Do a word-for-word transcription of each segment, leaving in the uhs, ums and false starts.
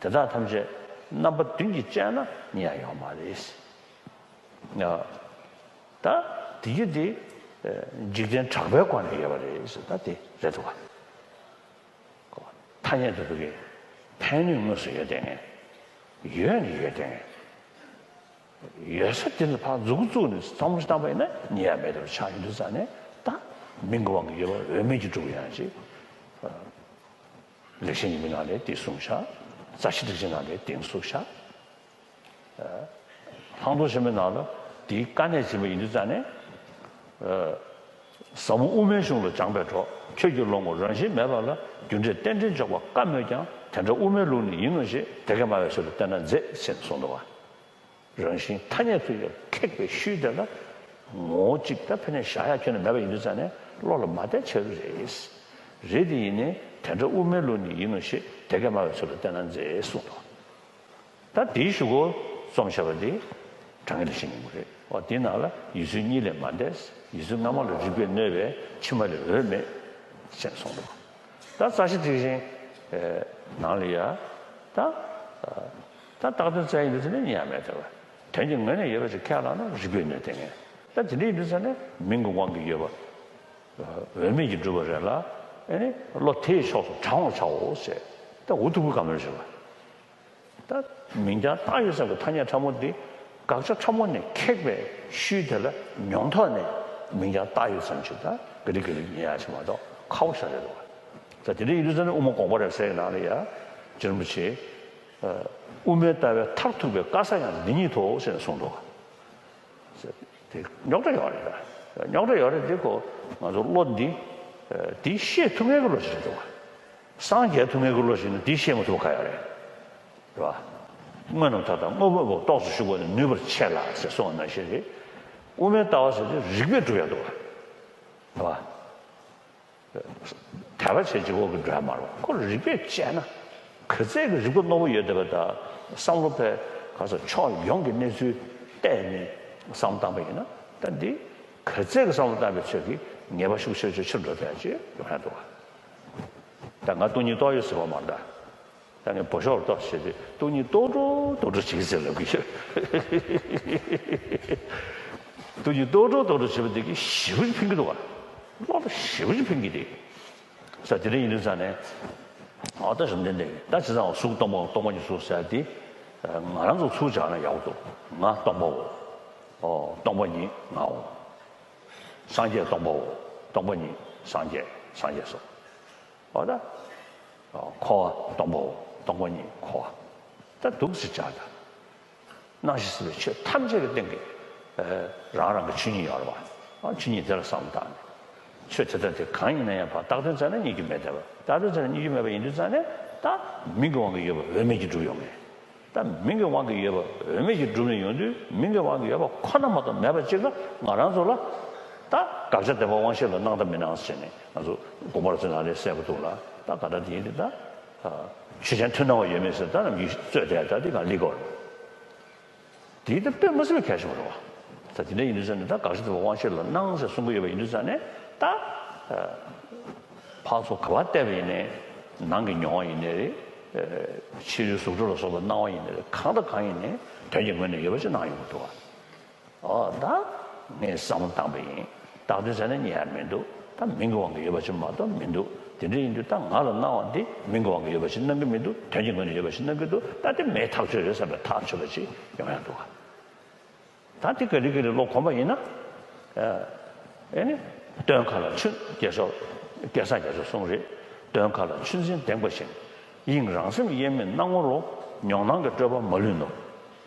དེ་དག་ཐམས་ཅད་རྣམ་པ་བདུན་གྱིས་དཔྱད་ན་རྙེད་ཡ་ཡོད་མ་རེད། ཡ། ད་དེ་རྒྱུ་དེ་འཇིག་རྟེན་གྲགས་པའི་སྒོ་ནས་ཡོད་པ་རེད་ཟེར། ད་དེ་རེད་འདུག་ག་ཐ་སྙད་དུ་བུ་གའི་ཕན་ནུས་དངོས་སུ་ཡོད་དེ་ངས། ཡོད་ནི་ཡོད་དེ་ངས། ཡོད་ས་དེ་ནི་ཕར་མཛུབ་གུ་བཙུགས་ནས་བསམ་བློ་བཏང་པ་ཡིན་ན་རྙེད་ཡ་མེད་དུ་ཆགས་ཡོང་དུས་ཙང་ནས། ད་མིང་གི་དབང་གིས་ཡོད་པ་འོས་མིན་གྱིས་གྲུབ་ཡང་ཅིག་ལེགས་བཤད་ཉི་མའི་ནང་ལས་དེ་གསུངས་ཤག་རྩ་ཤེ་ཊཱིཀ་ཆེན་ནང་ལས་དེ་གསུངས་ཤག་ལྷག་མཐོང་ཆེན་མོའི་ནང་ལ་དེའི་དཀའ་གནད་ཕྱིན་པ་ཡིན་དུས་ཙང་ནས། ཟབ་མོ་དབུ་མའི་གཞུང་ལ་སྦྱངས་པའི་གྲོགས། ཁྱོད་ཀྱིས་བློ་ངོར་རང་བཞིན་མེད་པ་ལ། རྒྱུ་འབྲས་རྟེན་འབྲེལ་འཇོག་པ་དཀའ་མོད་ཀྱང་། དེ་འདྲ་དབུ་མའི་ལུགས་ནི་ཡིན་ནོ་ཞེས། དེ་སྐད་སྨྲ་བའི་ཚུལ་ལ་བལྟས་ན་མཛེས་ཟེར་གསུངས་འདུག་བ། རང་བཞིན་ཐ་སྙད་དུ་ཡང་ཁེགས་པའི་ཤུལ་དེ་ལ་ངོ་བོ་གཅིག་ད་ཕན་ནས་བཞག་ཡ་ཁྱོན་ནས་མེད་པ་ཡིན་དུས་ཙང་ནས་བློ་ལ་མ་གཏད་བྱ་རུ་རེད། རེད་དེ་ཡིན་ནའི་དེ་འདྲ་དབུ་མའི་ལུགས་ནི་ཡིན་ནོ་ཞེས། དེ་སྐད་སྨྲ་བའི་ཚུལ་ལ་བལྟས་ན་མཛེས་གསུངས་འདུག་ད་དེའི་གཞུག་གུ་རྩོམ་བྱས་པ་དེ་དྲང་ངེས་ལེགས་བཤད་སྙིང་པོ་རེད། འོ་དེའི་ནང་ལ་ཡིད་ཚུལ་གཉིས་ལས་མ་འདས། ཡིད་ཚུལ་སྔ་མ་ལ་རིགས་པས་གནོད་པས། ཕྱི་མ་ལས་འོས་མེད་ཅེས་གསུངས་འདུག་ད་རྩ་ཤེ་ཊཱིཀ་ཆེན་ནང་ལ་ཡ་ད་ད་བཏགས་དོན་བཙལ་ཡིན་དུས་ནི་རྙེད་ཡ་མེད་དེ་བ། དོན་གྱི་ངོས་ནས་ཡོད་པ་ཞིག་ཁས་བླངས་ན་རིགས་པས་གནོད་དེ་ངས། ད་དེ་འདྲ་ཡིན་དུས་ཙང་ནས་མིང་གི་དབང་གིས་ཡོད་པ་འོས་མེད་ཀྱིས་གྲུབ་པ་རེད་ལ། ཨེ་ནི་བློ་དེའི་ཕྱོགས་སུ་དྲང་བར་བྱའོ་ཞེས་ད་འུ་ཐུག་གི་བཀའ་མོལ་ཞུ་བ། ད་མིང་རྐྱང་བཏགས་ཡོད་ཙམ་གྱི་ཐ་སྙད་ཕྲ་མོ་འདི་དགག་བྱ་ཕྲ་མོ་ནས་ཁེགས་པའི་ཤུལ་དེ་ལ་མྱོང་ཐོག་ནས་མིང་རྐྱང་བཏགས་ཡོད་ཙམ་ཞིག་ད་ག་ལེ་ག་ལེ་ཉན་ཡ་ཞིག་མ་གཏོགས་ཁག་པོ་ཞེ་དྲག་རེད་འདུག་ད་དེ་འདྲ་ཡིན་དུས་ཙང་ནས་དབུ་མ་དགོངས་པ་རབ་གསལ་གྱི་ནང་ལ་ཡ། རྗེ་རིན་པོ་ཆེས། དབུ་མའི་ལྟ་བའི་མཐར་ཐུག་པའི་དཀའ་ས་ཡང་འདི་ཉིད་དོ་ཞེས་གསུངས་འདུག་དེ་རྙོག་དྲ་ཡོད་རེད་ད། རྙོག་དྲ་ཡོད་རེད་དེ་ཁོ་ང་ཚོ་བློ་འདི། དེ་ཤེས་ཐུབ་མཁན་གྱི་བློ་ཞིག་རེད་འདུག་སངས་རྒྱས་ཐུབ་མཁན་གྱི་བློ་ཞིག་ནི་དེ་ཤེས་མ་ཐུབ་པ་ག་ཡོད་རེད། རེད་བ། དངོས་རྣམས་མཐའ་དག་དངོས་པོའི་བབ་རྟོགས་སུ་ཞུགས་པ་ནི་ནུས་པར་ཆེ་ལ་ཞེས་གསུངས་པ་ནང་བཞིན་རེད། དབུ་མའི་ལྟ་བ་ཟེར་དེ་རིགས་པས་སྒྲུབ་ཡ་འདུག་བ། རེད་བ། དད་པ་བྱས་གཅིག་པོ་གི་འགྲོ་ཡ་མ་རེད། ཁོ་རིགས་པས་དཔྱད་ན་ག་ཚད་ཀྱི་རིག་པ་རྣོ་པོ་ཡོད་བསྡད་པ་དང་། བསམ་བློ་ཕར་ག་ས་ཕྱོགས་ཡོངས་ཀྱི་གནས་ཚུལ་བལྟས་ནས་བསམ་བློ་བཏང་པ་ཡིན་ན། ད་འདི་ག་ཚད་ཀྱི་བསམ་བློ་བཏང་པའི་ཚོད་ཀྱིས་ངེས་པ་ཤུགས་ཆེ་ཆེ་ཆེར་འགྲོ་ཐུབ་ཡ་ཅིག་ཡོང་ཡ་འདུག་བ། ད་ང་སྟོང་ཉིད་རྟོགས་ཡོད་ཟེར་བ་མ་རེད་ད། ད་ངས་བོད་ཤོག་རྟོགས་བྱས་ཏེ་སྟོང་ཉིད་རྟོགས་འགྲོ་རྟོགས་འགྲོ་བྱེད་ཀྱི་ཟེར་ལབ་ཀྱི་ཡོད། སྟོང་ཉིད་རྟོགས་འགྲོ་རྟོགས་འགྲོ་བྱེད་པ་དེ་གིས་ཞེ་པོ་ཅིག་ཕན་གྱི་འདུག་བ། བློ་ལ་ཞེ་པོ་ཅིག་ཕན་གྱི་འདུག་ས། དེ་འདྲ་ཡིན་དུས་ཙང་ནས། ཨ་ད་བཅོམ་ལྡན་འདས་ཀྱིས་ད་བྱས་ཙང་གཟུགས་སྟོང་པའོ། སྟོང་པ་ཉིད་གཟུགས་ཟེར་ཡ་དེ། ང་རང་ཚོ་ཚུར་སྦྱར་ན་ཡག་པོ་འདུག་ང་སྟོང་པའོ། ཨོ་སྟོང་པ་ཉིད་ངའོ། སངས་རྒྱས་སྟོང་པའོ། སྟོང་པ་ཉིད་སངས་རྒྱས། སངས་རྒྱས་སོ། འོ་ད། འཁོར་བ་སྟོང་པའོ། སྟོང་པ་ཉིད་འཁོར་བ། ད་འདུག་སེ་བྱ་དང་། སྣང་ཞིང་སྲིད་པའི་ཆོས་ཐམས་ཅད་ཀྱི་སྟེང་གི་རང་རང་གི་ཆོས་ཉིད་ཡོད་རེད་བ། ཆོས་ཉིད་དེ་ལ་བསམ་བློ་བཏང་ནས། ཆོས་དེ་དག་དེ་གང་ཡིན་ན་ཡང་ཕར་བཏགས་དོན་བཙལ་ན་རྙེད་རྒྱུ་མེད་བསྡད་པ། བཏགས་དོན་བཙལ་ན་རྙེད་རྒྱུ་མེད་པ་ཡིན་དུས་ཙང་ནས། ད་མིང་གི་དབང་གིས་ཡོད་པ་འོས་མེད་ཀྱིས་གྲུབ་ཡོང་ངེས། ད་མིང་གི་དབང་གིས་ཡོད་པ་འོས་མེད་ཀྱིས་གྲུབ་ནས་ཡོང་དུས། མིང་གི་དབང་གིས་ཡོད་པ་ཁོ་ན་མ་གཏོགས་མེད་པ་ཅིག་ལ་ང་རང་ཚོ་ལ་ད་དགག་བྱ་དད་པ་དབང་ཤེས་ལ་སྣང་དང་མི་སྣང་ཟེར་ནས། ང་ཚོ་དགོངས་པ་རབ་གསལ་ནང་ལས་གསལ་པོ་འདུག་ལ། ད་ག་འདྲ་དེ་ཡིན་དུས་ད། ཆོས་ཅན་མཐུན་སྣང་བ་ཡོད་མེད་ཟེར་ད་ནམ་རྒྱུན་རྩོད་བསྡད་ད་དེ་གང་ལི་གོ་རེད། དེ་ད་དཔེ་མ་སྲིད་པའི་གལ་ཆེན་པོ་རེད་བ། ད་དེ་འདྲ་ཡིན་དུས་ཙང་ནས་ད་དགག་བྱ་དད་པ་དབང་ཤེས་ལ་སྣང་ཟེར་གསུང་གི་ཡོད་པ་ཡིན་དུས་ཙང་ནས་ད། ཕར་ཚུར་ག་པར་བལྟས་པ་ཡིན་ནའི། ནང་གི་མྱོང་བ་ཡིན་ནའི་རེད། ཕྱི་རོལ་གཟུགས་སྒྲ་ལ་སོགས་པའི་སྣང་བ་ཡིན་ནའི་རེད། གང་དང་གང་ཡིན་ནའི་དོན་གྱི་ངོས་ནས་ཡོད་པ་ཅིག་སྣང་ཡོང་གི་འདུག་བ། ཨོ་ད་ངས་བསམ་བློ་བཏང་པ་ཡིན། བཏགས་དོན་བཙལ་ན་རྙེད་ཡ་མི་འདུག་ད་མིང་གི་དབང་གིས་ཡོད་པ་ཅིག་མ་གཏོགས་མི་འདུག་དེ་འདྲ་ཡིན་དུས་ད་ང་ལ་སྣང་བ་འདི་མིང་གི་དབང་གིས་ཡོད་པ་ཅིག་སྣང་གི་མི་འདུག་དོན་གྱི་ངོས་ནས་ཡོད་པ་ཅིག་སྣང་གི་འདུག་ད་དེ་མེད་ཐག་ཆོད་རེད་བསམ་པའི་ཐག་ཆོད་པ་ཅིག་ཡོང་ཡ་འདུག་ག་ད་དེ་ག་ལེ་ག་ལེ་བློ་གོམས་པ་ཡིན་ན། ཨེ་ནི། སྟོན་ཁ་ལ་ཆུ་རྒྱལ་སོགས། སྐལ་བཟང་རྒྱ་མཚོས་གསུངས་རེད། སྟོན་ཁ་ལ་ཆུ་འཛིན་ལྡེང་བ་བཞིན། དབྱིངས་རང་སེམས་དབྱེར་མེད་སྣང་ངོ་རུ། མྱོང་སྣང་གི་སྤྲོས་པ་མ་ལུས་ནོ།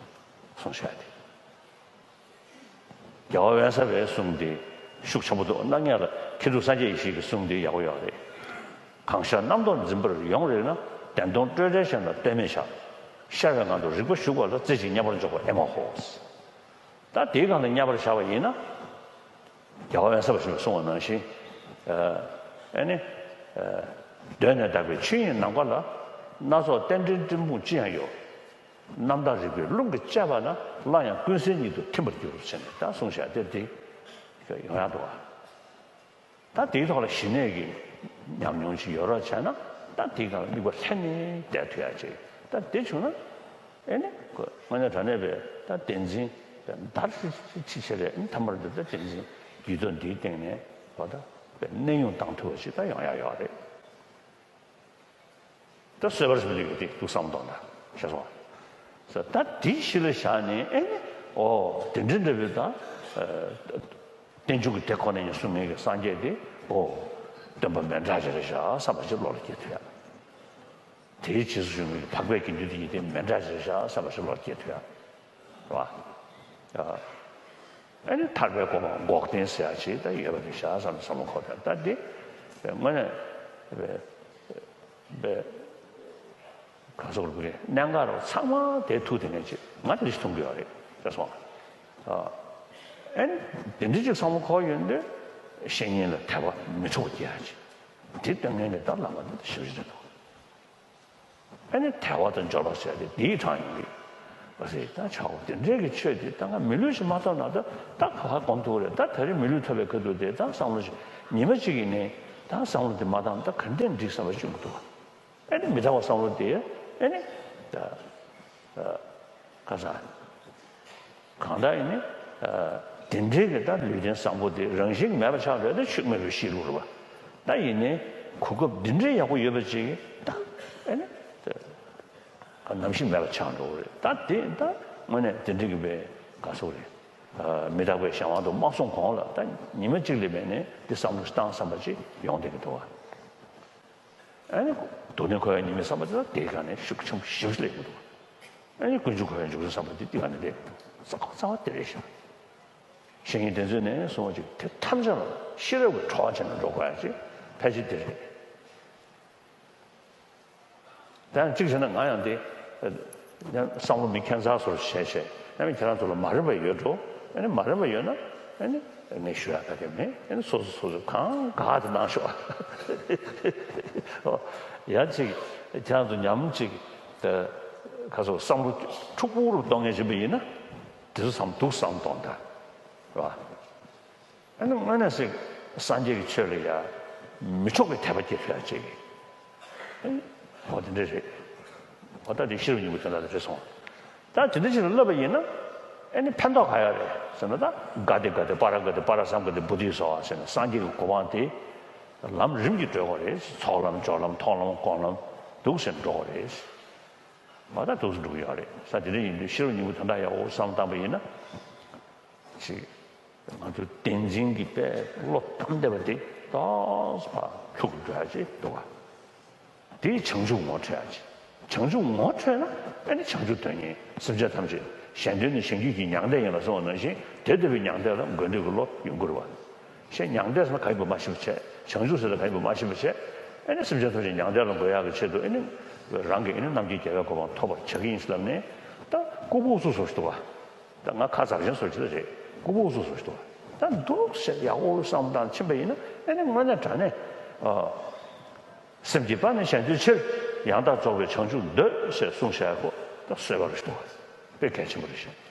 གསུངས་བཞག་སྟེ། རྒྱལ་བ་དབེན་ས་པའི་གསུང་དེ་ཤུགས་ཆེན་པོ་འདུག་སྣང་ངེས་ལ་མཁས་གྲུབ་སངས་རྒྱས་ཡེ་ཤེས་ཀྱི་གསུང་དེ་ཡག་པོ་ཡོད་རེད། གང་ཤར་རྣམ་རྟོག་འཛིན་པར་ཡོང་རིགས་ན། བདེན་སྟོང་སྤྲོས་བྲལ་གཞན་ལ་ལྟོས་མེད་བཞག་ཤར་བའི་ངང་དུ་རིག་པ་ཞུགས་པ་ལ། རྩེ་གཅིག་མཉམ་པར་འཇོག་པ་ཨེ་མ་ཧོ། ད་དེའི་སྒང་ལ་མཉམ་པར་བཞག་པ་ཡིན་ན། རྒྱལ་བ་དབེན་ས་པ་ཞིག་ལ་གསུངས་པ་ནང་བཞིན། ཨེ་ནི། གདོད་ནས་དག་པའི་ཆོས་དབྱིངས་ནམ་མཁའ་ལ། སྣ་ཚོགས་རྟེན་འབྲེལ་སྤྲིན་ཕུང་ཅི་ཡང་ཡོད། རྣམ་དག་རིག་པའི་རླུང་གིས་བཅད་པ་ན། སླར་ཡང་ཀུན་གསལ་ཉིད་དུ་ཐིམ་པར་འགྱུར། ཟེར་ནས་ད་གསུངས་བཞག་དེ་དེ་ཡོང་ཡག་འདུག་ག་ད་དེའི་ཐོག་ལ་ཞི་གནས་ཀྱི་ཉམས་མྱོང་ཅིག་ཡོད་རོགས་བྱས་ན། ད་དེའི་སྒང་ལ་དམིགས་པ་ལྷན་ནེ་བསྡད་ཐུབ་ཡག་ཅིག་ད་ ད་དེ་བྱུང་ན་ཨེ་ནི་དངོས་གནས་དྲང་གནས་པའི་ད་བདེན་འཛིན་དར་ཞིག་ཆེ་ཆེ་རེད། ཐ་མར་འདི་ད་བདེན་འཛིན་རྒྱུད་ཐོག་འདིའི་སྟེང་ནས་བ་ད་པའི་གནས་དབྱུང་བཏང་ཐུབ་པ་ཞིག་ད་ཡོང་ཡག་ཡོད་རེད། ད་གསོལ་བ་རིན་པོ་ཆེ་ཡོད་དེ་འདུག་བསམ་བློ་གཏོང་ད་ཤེས་སོང་། ད་དེ་གཞི་ལ་བཞག་ནས་ཨེ་ནི་ཨོ་དེ་འདྲ་འདྲ་བའི་ད་རྟེན་འབྱུང་གི་དེ་ཁོ་ནས་ཡང་གསུང་མཁན་གྱི་སངས་རྒྱས་དེ་ཨོ་སྟོན་པ་མན་དྲག་ཅིག་རེད་ཤག་བསམ་པ་ཅིག་བློ་ལ་སྐྱེ་ཐུབ་ཡ། དེའི་རྗེས་སུ་ཞུགས་མཁན་གྱི་འཕགས་པའི་དགེ་འདུན་དེ་ཡིན་དེ་མན་དྲག་ཅིག་རེད་ཤག་བསམ་པ་ཅིག་བློ་ལ་སྐྱེ་ཐུབ་ཡ། རེད་བ། ཨ་ནི་ཐར་པའི་གོ་འཕང་འགོག་བདེན་ཟེར་ཡ་ཅིག་ད་ཡོད་པ་རེད་ཤག་བསམ་བསམ་བློ་འཁོར་ད་ད་འདི་དངོས་གནས་པའི་ག་སོགས་རུ་རེད། གནད་འགག་རུ་ཚང་མ་དེ་ཐུག་དེ་ནས་ཅིག་ང་དེ་ཞིག་མཐོང་གི་ཡོད་རེད་ཟེར་སོང་། ཨ་ནི་དེ་འདྲ་ཅིག་བསམ་བློ་འཁོར་ཡོང་དུས་བཤེས་གཉེན་ལ་དད་པ་མི་འཕྲོག་སྐྱེ་ཡ་ཅིག་དེ་སྟོན་མཁན་གྱི་ད་བླ་མ་དེ་ད་ཞེ་པོ་ཅིག་རེད་འདུག་ཨ་ནི་དལ་བ་དང་འབྱོར་བ་ཟེར་ཏེ་འདིའི་གྲངས་ཡིན་གྱི། ཨ་ཟེར་ད་ཆའོ་དེ་འདྲའི་གི་ཆོས་དེ་ད་ང་མི་ལུས་ཤིག་མ་ཐོབ་ན་ད་ད་ག་པར་སྒོམ་ཐུབ་རེད། ད་ད་རེས་མི་ལུས་ཐོབ་པའི་ཁ་ཐུག་དེ་ད་བསམ་བློ་ཞིག་ཉི་མ་གཅིག་ཡིན་ནའི་ད་བསམ་བློ་དེ་མ་བཏང་ད་ག་འདྲས་འགྲིག་བསམ་པ་ཞིག་འདུག་ཨ་ནི་མི་ཐར་བ་བསམ་བློ་དེ་ཨ་ནི་ད་ཁ་སང་། གང་ལྟར་ཡིན་ནི། དེ་འདྲའི་གི་ད་ལུས་རྟེན་བཟང་པོ་དེ་རང་བཞིན་མེད་པ་ཆགས་འགྲོ་ད་ཆོས་མེད་པའི་གཤིས་ལུགས་རེད་བ། ད་ཡིན་ནི་གོ་སྐབས་འདི་འདྲའི་ཡག་པོ་ཡོད་པ་ཅིག་ད་ཨེ་ནི། ནམ་ཞིག་མེད་པ་ཆགས་འགྲོ་གི་རེད། ད་དེ་ད་དངོས་གནས་དེ་འདྲའི་གི་བའི་ག་སོག་རེད། མི་རྟག་པའི་གཞན་དབང་དུ་མ་སོང་གོང་ལ་ད་ཉི་མ་གཅིག་ལས་མེད་ནས་འདི་བསམ་བློ་བཏང་བསམ་པ་ཅིག་ཡོང་བསྡད་ཀྱི་འདུག་བ། ཨ་ནི་སྡུག་བསྔལ་འཁོར་བའི་ཉེས་དམིགས་བསམ་པ་དེ་དག་དེའི་སྒང་ནས་ཤུགས་ཆེན་པོ་ཞེ་པོ་ཅིག་སླེབས་ཀྱི་འདུག་ཨ་ནི་ཀུན་འབྱུང་འཁོར་བའི་འཇུག་ཚུལ་བསམ་པ་དེ་དེའི་སྒང་ནས་སླེབས་ཀྱི་འདུག་རྩ་བ་རྩ་བ་དེ་རེད་ཤག་བཤེས་གཉེན་དེ་ཚོས་ནས་གསུངས་པ་ཅིག་དེ་ཐམས་ཅད་ལ་ཤེས་རབ་ཀྱི་གྲོགས་བྱས་ནས་འགྲོ་དགོས་ཡ་ཅིག་ཕལ་ཆེར་དེ་རེད། ད་ཡང་གཅིག་བྱས་ན་ང་ཡང་དེ་ཡང་བསམ་བློ་མི་ཁྱད་མཚར་བཟོ་འདྲ་བྱས་བྱས་ཡང་མི་ཁྱེད་རང་ཚོ་ལ་མ་རན་པ་ཡོད་འགྲོ། ཨ་ནི་མ་རན་པ་ཡོད་ན་ཨ་ནི་ངས་ཞུ་ཡག་ག་གེ་མེད། ཨ་ནི་སོ་སོ་སོ་སོ་གང་དགའ་དེ་གནང་ཤོག་ཡང་ཅིག་ཁྱེད་རང་ཚོ་ཉམས་ཅིག་ད་ཁ་སོ་བསམ་བློ་འཁྲུག་པོ་རུ་གཏོང་མཁན་ཡིན་པ་ཡིན་ན་དེ་ཚོ་བསམ་སྡུག་བསམ་གཏོང་ད་རེད་བ། ཨ་ནི་དངོས་གནས་སེ་སངས་རྒྱས་ཀྱི་ཆོས་ལ་ཡ་མི་འཕྲོག་པའི་དད་པ་སྐྱེ་ཐུབ་ཡ་ཅིག་ཨེ་འོ་དེ་འདྲ་རེད། འོ་ད་དེ་ཤེས་རབ་སྙིང་པོའི་དོན་དག་དེ་རེད་སོང་། ད་དེ་འདྲ་ཞིག་ལ་བསླབ་པ་ཡིན་ན་ཨེ་ནི་ཕན་ཐོགས་ག་ཡོད་རེད་ཟེར་ན། ད་ག་དེ་ག་དེ་པ་ར་ག་དེ་པ་ར་སཾ་ག་དེ་བོ་དྷི་སྭཱ་ཧཱ་ཟེར་ནས་སངས་རྒྱས་ཀྱི་གོ་འཕང་དེ་ལམ་རིམ་གྱིས་བགྲོད་དགོས་རེད། ཚོགས་ལམ་སྦྱོར་ལམ་མཐོང་ལམ་སྒོམ་ལམ་འདུག་སེ་འགྲོ་དགོས་རེད། འོ་ད་འདུག་སེ་འགྲོ་གི་ཡོད་རེད། ད་དེ་འདྲ་ཡིན་དུས་ཤེས་རབ་སྙིང་པོའི་དོན་དག་ཡག་པོ་བསམ་བཏང་པ་ཡིན་ན། ཅིག་ང་ཚོའི་བདེན་འཛིན་གྱི་དཔེ་བློ་གཏམ་བདེ་བ་དེ་ཏོག་ཙམ་ཕར་ལྷུག་འགྲོ་ཡ་ཅིག་འདུག་བ། དེས་བྱང་ཆུབ་ངོ་འཕྲོད་ཡ་ཅིག་བྱང་ཆུབ་ངོ་འཕྲོད་ན་ཨ་ནི་བྱང་ཆུབ་དོན་གཉེར་སེམས་ཅན་ཐམས་ཅད་གཞན་དོན་ནི་གཞན་རྒྱུད་ཀྱི་མྱང་འདས་ཡིན་ལ་གསུངས་པ་ནང་བཞིན་དེ་ལྟ་བུའི་མྱང་འདས་ལ་འགོད་འདོད་ཀྱི་བློ་ཡོང་དགོས་རེད་བ། ཞེས་མྱང་འདས་ཟེར་ན་ག་ཡིན་པ་མ་ཤེས་པ་བྱས། བྱང་ཆུབ་ཟེར་ན་ག་ཡིན་པ་མ་ཤེས་པ་བྱས། ཨ་ནི་སེམས་ཅན་ཐམས་ཅད་མྱང་འདས་ལ་འགོད་ཡག་གི་ཆེད་དུ་ཨ་ནི་རང་གིས་ཨ་ནི་རྣམ་མཁྱེན་རྒྱལ་བའི་གོ་འཕང་ཐོབ་པར་བྱ་གི་ཡིན་ཟེར་ལབ་ནས་ད་ལྐུགས་པ་བཟོ་བཟོ་ཞིག་འདུག་བ། ད་ང་ཁ་འཛག་ཅན་བཟོ་ཅིག་ལ་རེད། ལྐུགས་པ་བཟོ་བཟོ་ཞིག་འདུག་བ། ད་འདུག་ཟེར་ཡག་པོ་བསམ་བཏང་ཕྱིན་པ་ཡིན་ན་ཨ་ནི་དངོས་གནས་དྲང་གནས་ཨ། སེམས་ཀྱིས་པ་ནི་གཞན་དོན་ཕྱིར། ཡང་དག་རྫོགས་པའི་བྱང་ཆུབ་འདོད་ཟེར་གསུངས་བཞག་ཡག་པོ་ད་གསོལ་བ་རེད་འདུག་བ། དཔེ་གལ་ཆེན་པོ་རེད་ཤག